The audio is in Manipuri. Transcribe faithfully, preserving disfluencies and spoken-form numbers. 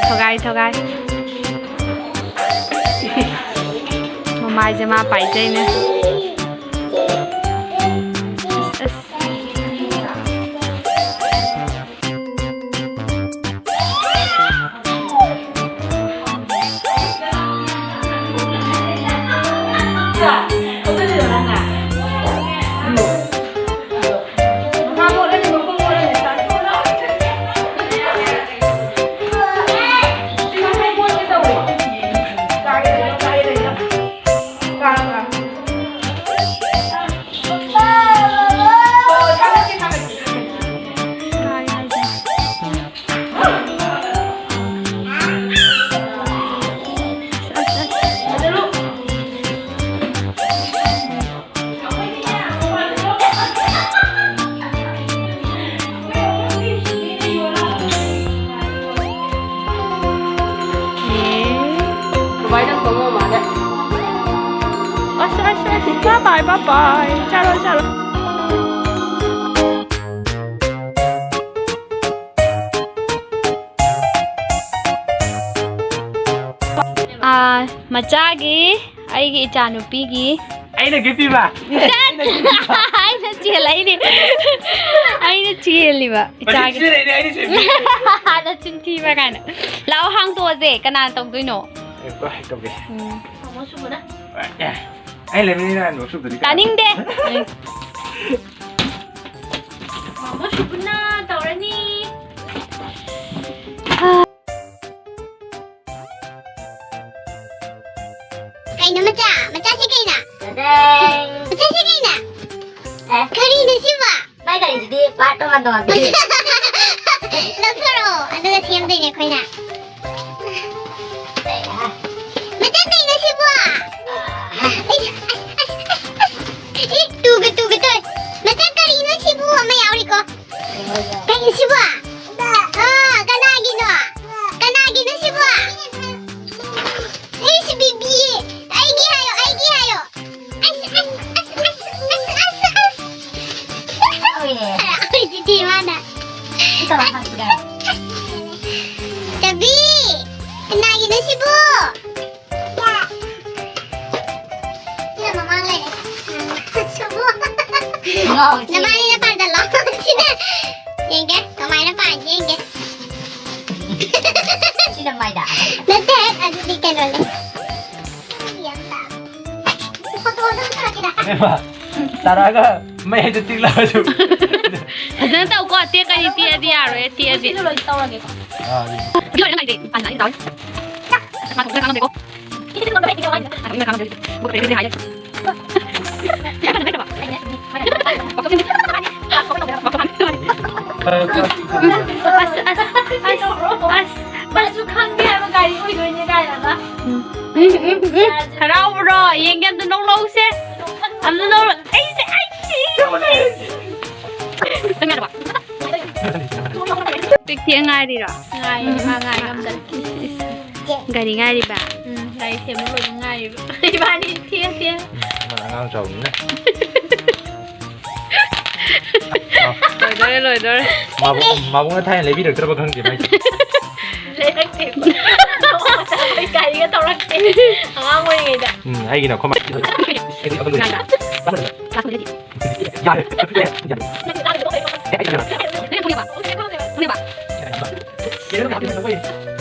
ꯊꯣꯒꯥꯏ, ꯊꯣꯒꯥꯏ꯫ ꯃꯃꯥꯏꯁꯦ ꯃꯥ ꯄꯥꯏꯖꯩꯅꯦ꯫ ꯑꯁ, ꯑꯁ꯫ ꯑꯁ, ꯑꯁ, ꯑꯁ, bye bye, bye bye. ꯆꯠꯂꯣ, ꯆꯠꯂꯣ꯫ ꯑꯥ, ꯃꯆꯥꯒꯤ, ꯑꯩꯒꯤ ꯏꯆꯥꯅꯨꯄꯤꯒꯤ꯫ ꯑꯩꯅ ꯒꯤꯐ ꯄꯤꯕ꯫ ꯑꯩꯅ ꯆꯦꯜꯂꯛꯏꯅꯦ꯫ ꯑꯩꯅ ꯆꯦꯜꯂꯤꯕ ꯃꯁꯤ ꯏꯆꯥꯒꯤ꯫ ꯆꯦꯜꯂꯛꯏꯅꯦ, ꯑꯩꯅ ꯆꯦꯜꯂꯤ꯫ ꯅꯆꯤꯟ ꯊꯤꯕ ꯀꯥꯏꯅ꯫ ꯂꯥꯛꯑꯣ, ꯍꯥꯡꯗꯣꯛꯑꯁꯦ꯫ ꯀꯅꯥꯅ ꯇꯧꯗꯣꯏꯅꯣ? ꯑꯦ, ꯍꯣꯏ, ꯇꯧꯒꯦ꯫ ꯎꯝ꯫ ꯑꯦ, ꯑꯩ ꯂꯩꯕꯅꯤꯅ ꯅꯣꯛ ꯁꯨꯗ꯭ꯔꯗꯤ ꯀꯅꯥ ꯇꯥꯅꯤꯡꯗꯦ꯫ ꯃꯥꯃꯣ ꯁꯨꯕꯅ ꯇꯧꯔꯅꯤ꯫ ꯀꯩꯅꯣ ꯃꯆꯥ? ꯃꯆꯥꯁꯤ ꯀꯩꯅꯣ? ꯇꯗꯦꯡ! ꯃꯆꯥꯁꯤ ꯀꯩꯅꯣ? ꯑꯦ? ꯀꯔꯤꯅꯣ ꯁꯤꯕꯣ? ꯃꯥꯏ ꯒꯥꯔꯤꯁꯤꯗꯤ part ꯇꯣꯉꯥꯟ ꯇꯣꯉꯥꯟ ꯄꯤ꯫ ꯂꯧꯊꯣꯔꯛꯑꯣ, ꯑꯗꯨꯒ ꯁꯦꯝꯗꯣꯏꯅꯦ ꯑꯩꯈꯣꯏꯅ꯫ ꯃꯆꯥ ꯀꯩꯅꯣ ꯁꯤꯕꯣ? ꯑꯁ, ꯑꯁ, ꯑꯁ, ꯑꯁ, ꯑꯁ꯫ ꯑꯦ, ꯇꯨꯒꯦ, ꯇꯨꯒꯦ ꯇꯧꯋꯦ꯫ ꯃꯆꯥ ꯀꯔꯤꯅꯣ ꯁꯤꯕꯨ ꯑꯃ ꯌꯥꯎꯔꯤꯀꯣ? ꯀꯩꯅꯣ ꯁꯤꯕꯣ? ꯑꯥ, ꯀꯅꯥꯒꯤꯅꯣ? ꯀꯅꯥꯒꯤꯅꯣ ꯁꯤꯕꯣ? ꯑꯩꯁꯨ ꯄꯤꯕꯤꯌꯦ꯫ ꯑꯩꯒꯤ ꯍꯥꯏꯌꯣ, ꯑꯩꯒꯤ ꯍꯥꯏꯌꯣ꯫ ꯑꯁ, ꯑꯁ, ꯑꯁ꯫ ꯍꯣꯏꯅꯦ꯫ ꯍꯔꯥꯎꯔꯤꯁꯤꯗꯤ ꯃꯥꯅ꯫ ꯁꯤ ꯀꯃꯥꯏ ꯍꯥꯞꯁꯤꯒꯦ? ꯑꯁ, ꯑꯁ꯫ ꯆꯕꯤ! ꯁꯤꯕꯨ! ꯁꯤꯅ ꯃꯃꯥꯡ ꯂꯩꯔꯦ꯫ ꯁꯤꯕꯨ! ꯉꯥꯎꯁꯤ꯫ ꯅꯕꯥꯅꯤꯅ ꯄꯥꯟꯁꯤꯜꯂꯣ꯫ ꯁꯤꯅ ꯌꯦꯡꯒꯦ, ꯀꯃꯥꯏꯅ ꯄꯥꯟꯒꯦ ꯌꯦꯡꯒꯦ꯫ ꯁꯤꯅ ꯃꯥꯏꯗ꯫ ꯅꯠꯇꯦ, ꯑꯗꯨꯗꯤ ꯀꯩꯅꯣꯅꯦ꯫ ꯐꯣꯇꯣꯗ ꯑꯗꯨꯝ ꯊꯥꯔꯛꯀꯦꯗ꯫ ꯏꯕꯦꯝꯃ, ꯇꯥꯔꯛꯑꯒ ꯃꯩꯗ ꯇꯤꯛꯂꯛꯑꯁꯨ꯫ ꯐꯖꯅ ꯇꯧꯀꯣ, ꯇꯦꯛꯀꯅꯤ, ꯇꯦꯛꯑꯗꯤ ꯌꯥꯔꯣꯏ, ꯇꯦꯛꯑꯗꯤ꯫ ꯁꯤꯁꯨ ꯂꯣꯏ ꯇꯧꯔꯒꯦꯀꯣ꯫ ꯑꯥ, ꯑꯗꯨ꯫ ꯑꯗꯨ ꯂꯣꯏꯔꯦ, ꯅꯪ ꯍꯥꯏꯁꯦ, ꯄꯥꯟꯖꯤ ꯂꯥꯛꯑꯦ, ꯇꯧꯔꯦ꯫ ꯃꯥ ꯊꯣꯛꯄꯗ ꯉꯥꯡꯉꯝꯗꯦꯀꯣ꯫ ꯏꯃꯥ ꯈꯪꯉꯝꯗꯦ꯫ ꯕꯨꯛ ꯂꯩꯔꯦ ꯍꯥꯏꯌꯦ꯫ ꯑꯁ, ꯑꯁ, ꯑꯁ, ꯑꯁ, ꯑꯁ꯫ ꯃꯥꯁꯨ ꯈꯪꯗꯦ ꯍꯥꯏꯕ ꯒꯥꯔꯤ ꯑꯣꯏꯗꯣꯏꯅꯦ ꯀꯥꯏꯅꯒ꯫ ꯎꯝ, ꯎꯝ, ꯎꯝ, ꯎꯝ꯫ ꯍꯔꯥꯎꯕ꯭ꯔꯣ? ꯌꯦꯡꯒꯦ ꯑꯝꯇ ꯅꯣꯛꯂꯛꯎꯁꯦ꯫ ꯑꯝꯇ ꯅꯣꯛꯂꯛ-, ꯑꯩꯁꯦ, ꯑꯩ ꯁꯤꯔꯦ꯫ ꯆꯪ ꯌꯥꯗꯕ? ꯄꯤꯛ ꯊꯦꯛ ꯉꯥꯏꯔꯤꯔꯣ? ꯉꯥꯏꯔꯤ, ꯃꯥ ꯉꯥꯏ ꯉꯝꯗꯔꯦ꯫ ꯒꯥꯔꯤ ꯉꯥꯏꯔꯤꯕ? ꯎꯝ, ꯒꯥꯔꯤ ꯁꯦꯝꯕ ꯂꯣꯏꯕ ꯉꯥꯏꯔꯤꯕ꯫ ꯏꯕꯥꯅꯤ ꯊꯦꯡ ꯊꯦꯡ꯫ ꯎꯝ, ꯃꯥ ꯑꯉꯥꯡ ꯆꯥꯎꯕꯅꯤꯅ꯫ ꯂꯣꯏꯗꯣꯔꯦ, ꯂꯣꯏꯗꯣꯔꯦ꯫ ꯃꯥꯕꯣꯛ-, ꯃꯥꯕꯣꯛꯅ ꯊꯥꯏꯅ ꯂꯩꯕꯤꯔꯛꯇ꯭ꯔꯕ ꯈꯪꯗꯦ ꯃꯥꯏꯁꯦ꯫ ꯂꯩꯔꯛꯇꯦ꯫ ꯑꯩꯈꯣꯏ ꯒꯥꯔꯤꯒ ꯊꯧꯔꯛꯇꯦ꯫ ꯑꯉꯥꯡ ꯑꯣꯏꯔꯤꯉꯩꯗ꯫ ꯎꯝ, ꯑꯩꯒꯤꯅ ꯑꯩꯈꯣꯏ ꯃꯥ-, ꯌꯥꯔꯦ꯫ ꯅꯪ ꯊꯣꯛꯂꯛꯑꯦꯕ? ꯊꯣꯛꯂꯛꯑꯦꯕ?